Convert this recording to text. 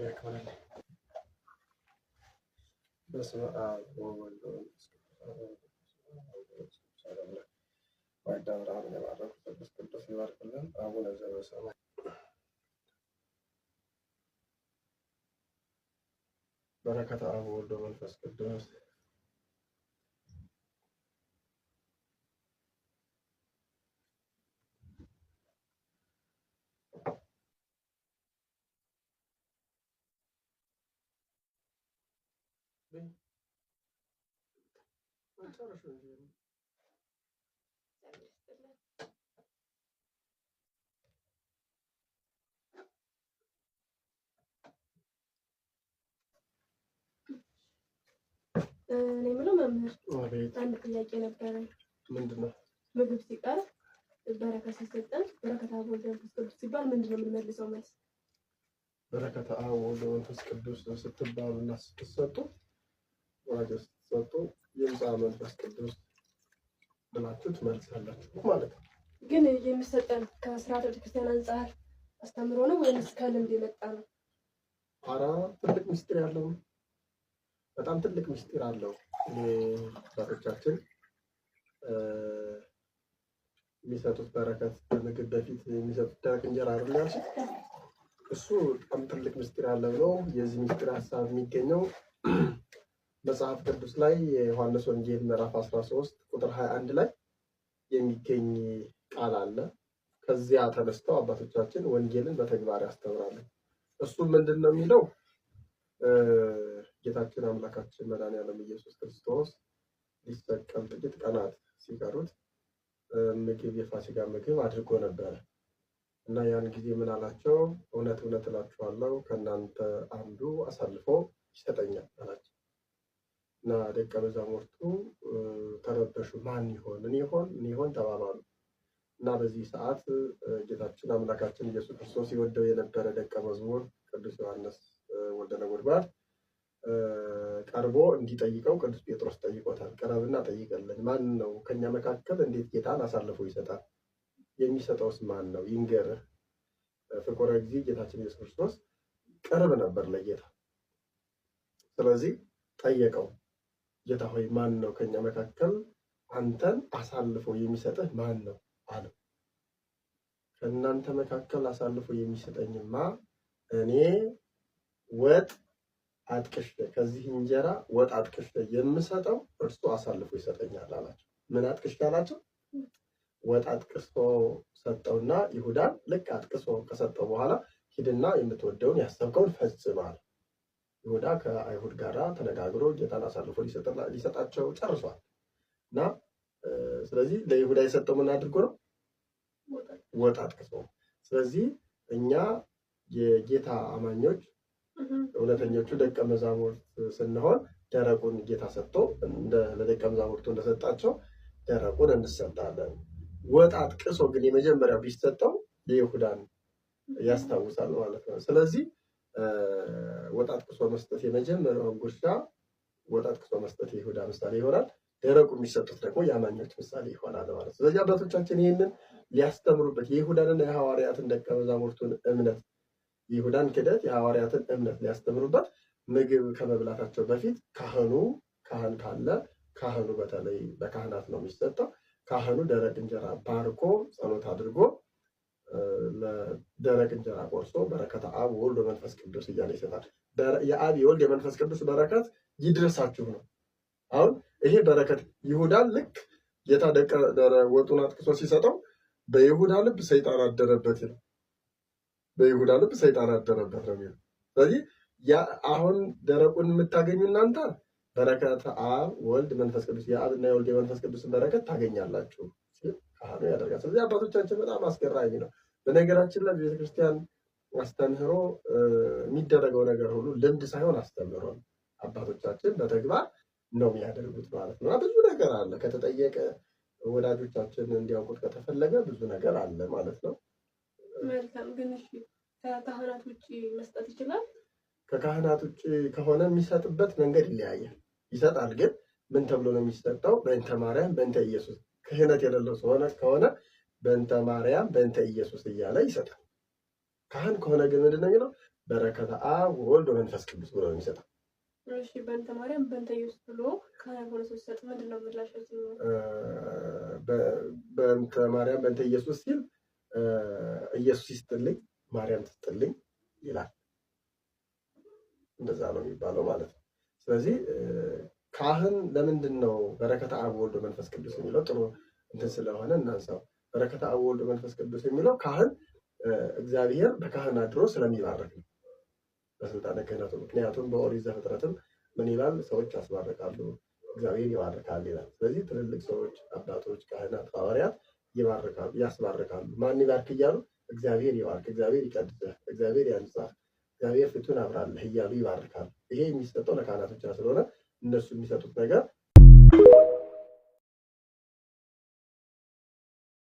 ያክብርልኝ። በስመ አብ ወወልድ ወመንፈስ ቅዱስ አሐዱ አምላክ። ማዕደ አብርሃምን የባረኩት ቅዱስ ቅዱስ ይባርክልን። አቡነ ዘበሰማያት። በረከተ አብ ወወልድ ወመንፈስ ቅዱስ። እኔ የምለው መምህር፣ አቤት። አንድ ጥያቄ ነበረ። ምንድን ነው? ምግብ ሲቀርብ በረከት ሲሰጠን በረከተ አብ ወወልድ ወመንፈስ ቅዱስ ሲባል ምንድን ነው የምንመልሰው መልስ? በረከተ አብ ወወልድ ወመንፈስ ቅዱስ ስትባሉ እና ስትሰጡ፣ ወላጆች ስትሰጡ ይምጻ መንፈስ ቅዱስ ብላችሁ ትመልሳላችሁ ማለት ነው። ግን የሚሰጠን ከስርዓተ ቤተክርስቲያን አንጻር አስተምሮ ነው ወይንስ ከልምድ የመጣ ነው? አራ ትልቅ ምስጢር ያለው ነው። በጣም ትልቅ ምስጢር አለው። እኔ አባቶቻችን የሚሰጡት በረከት ከምግብ በፊት የሚሰጡት ደረቅ እንጀራ አይደል ያልሽኝ? እሱ በጣም ትልቅ ምስጢር ያለው ነው። የዚህ ምስጢር ሀሳብ የሚገኘው መጽሐፍ ቅዱስ ላይ የዮሐንስ ወንጌል ምዕራፍ 13 ቁጥር 21 ላይ የሚገኝ ቃል አለ። ከዚያ ተነስተው አባቶቻችን ወንጌልን በተግባር ያስተምራሉ። እሱ ምንድን ነው የሚለው? ጌታችን አምላካችን መድኃኒዓለም ኢየሱስ ክርስቶስ ሊሰቀል ጥቂት ቀናት ሲቀሩት ምግብ የፋሲካ ምግብ አድርጎ ነበረ እና ያን ጊዜ ምን አላቸው? እውነት እውነት እላችኋለሁ ከእናንተ አንዱ አሳልፎ ይሰጠኛል አላቸው። እና ደቀ መዛሙርቱ ተረበሹ። ማን ይሆን? እኔ ይሆን? እኔ ይሆን ተባባሉ። እና በዚህ ሰዓት ጌታችን አምላካችን ኢየሱስ ክርስቶስ ይወደው የነበረ ደቀ መዝሙር ቅዱስ ዮሐንስ ወልደ ነጎድጓድ ቀርቦ እንዲጠይቀው ቅዱስ ጴጥሮስ ጠይቆታል። ቅረብና ጠይቀልን፣ ማን ነው ከኛ መካከል እንዴት ጌታን አሳልፎ ይሰጣል? የሚሰጠውስ ማን ነው? ይንገርህ። ፍቁረ ጊዜ ጌታችን ኢየሱስ ክርስቶስ ቅርብ ነበር ለጌታ። ስለዚህ ጠየቀው፣ ጌታ ሆይ ማን ነው ከኛ መካከል አንተን አሳልፎ የሚሰጥህ ማን ነው አለው። ከእናንተ መካከል አሳልፎ የሚሰጠኝማ እኔ ወጥ አጥቅሼ ከዚህ እንጀራ ወጥ አጥቅሼ የምሰጠው እርሱ አሳልፎ ይሰጠኛል አላቸው። ምን አጥቅሼ አላቸው? ወጥ አጥቅሶ ሰጠውና ይሁዳን ልክ አጥቅሶ ከሰጠው በኋላ ሂድና የምትወደውን ያሰብከውን ፈጽም አለ። ይሁዳ ከአይሁድ ጋር ተነጋግሮ ጌታን አሳልፎ ሊሰጣቸው ጨርሷል። እና ስለዚህ ለይሁዳ የሰጠው ምን አድርጎ ነው? ወጥ አጥቅሶ። ስለዚህ እኛ የጌታ አማኞች እውነተኞቹ ደቀ መዛሙርት ስንሆን ደረቁን ጌታ ሰጥቶ ለደቀ መዛሙርቱ እንደሰጣቸው ደረቁን እንሰጣለን። ወጥ አጥቅሶ ግን የመጀመሪያው ቢሰጠው የይሁዳን ያስታውሳል ማለት ነው። ስለዚህ ወጥ አጥቅሶ መስጠት የመጀመሪያውን ጉርሻ ወጥ አጥቅሶ መስጠት የይሁዳ ምሳሌ ይሆናል። ደረቁ የሚሰጡት ደግሞ የአማኞች ምሳሌ ይሆናል ማለት ነው። ስለዚህ አባቶቻችን ይህንን ሊያስተምሩበት የይሁዳንና የሐዋርያትን ደቀ መዛሙርቱን እምነት፣ የይሁዳን ክደት፣ የሐዋርያትን እምነት ሊያስተምሩበት ምግብ ከመብላታቸው በፊት ካህኑ፣ ካህን ካለ ካህኑ፣ በተለይ በካህናት ነው የሚሰጠው። ካህኑ ደረቅ እንጀራ ባርኮ ጸሎት አድርጎ ደረቅ እንጀራ ቆርሶ በረከተ አብ ወልድ ወመንፈስ ቅዱስ እያለ ይሰጣል። የአብ የወልድ የመንፈስ ቅዱስ በረከት ይድረሳችሁ ነው። አሁን ይሄ በረከት ይሁዳን ልክ ጌታ ወጡን አጥቅሶ ሲሰጠው በይሁዳ ልብ ሰይጣን አደረበት ይላል። በይሁዳ ልብ ሰይጣን አደረበት ነው የሚለው። ስለዚህ አሁን ደረቁን የምታገኙ እናንተ በረከተ አብ ወልድ መንፈስ ቅዱስ፣ የአብና የወልድ የመንፈስ ቅዱስን በረከት ታገኛላችሁ ሲል ካህኑ ያደርጋል። ስለዚህ አባቶቻችን በጣም አስገራሚ ነው። በነገራችን ላይ ቤተክርስቲያን አስተምህሮ የሚደረገው ነገር ሁሉ ልምድ ሳይሆን አስተምህሮ ነው። አባቶቻችን በተግባር ነው የሚያደርጉት ማለት ነው። ብዙ ነገር አለ። ከተጠየቀ ወዳጆቻችን እንዲያውቁት ከተፈለገ ብዙ ነገር አለ ማለት ነው። መልካም። ግን እሺ ከካህናት ውጭ መስጠት ይችላል? ከካህናት ውጭ ከሆነ የሚሰጥበት መንገድ ይለያያል። ይሰጣል፣ ግን ምን ተብሎ ነው የሚሰጠው? በእንተ ማርያም በእንተ ኢየሱስ። ክህነት የሌለው ከሆነ በእንተ ማርያም በእንተ ኢየሱስ እያለ ይሰጣል። ካህን ከሆነ ግን ምንድን ነው የሚለው? በረከተ አብ ወወልድ ወመንፈስ ቅዱስ ብሎ ነው የሚሰጠው። እሺ፣ በእንተ ማርያም በእንተ ኢየሱስ ብሎ ካህን ያልሆነ ሰው ሲሰጥ ምንድን ነው ምላሻችን? በእንተ ማርያም በእንተ ኢየሱስ ሲል ኢየሱስ ይስጥልኝ ማርያም ትስጥልኝ ይላል። እንደዛ ነው የሚባለው ማለት ነው። ስለዚህ ካህን ለምንድን ነው በረከተ አብ ወልድ መንፈስ ቅዱስ የሚለው? ጥሩ እንትን ስለሆነ እናንሳው። በረከተ አብ ወልድ መንፈስ ቅዱስ የሚለው ካህን እግዚአብሔር በካህን አድሮ ስለሚባርክ ነው፣ በስልጣነ ክህነቱ። ምክንያቱም በኦሪት ዘፍጥረትም ምን ይላል? ሰዎች ያስባርካሉ፣ እግዚአብሔር ይባርካል ይላል። ስለዚህ ትልልቅ ሰዎች፣ አባቶች፣ ካህናት፣ ሐዋርያት ይባርካሉ፣ ያስባርካሉ። ማን ይባርክ እያሉ? እግዚአብሔር ይባርክ፣ እግዚአብሔር ይቀድስህ፣ እግዚአብሔር ያንጻህ፣ እግዚአብሔር ፊቱን አብራልህ እያሉ ይባርካሉ። ይሄ የሚሰጠው ለካህናት ብቻ ስለሆነ እነሱ የሚሰጡት ነገር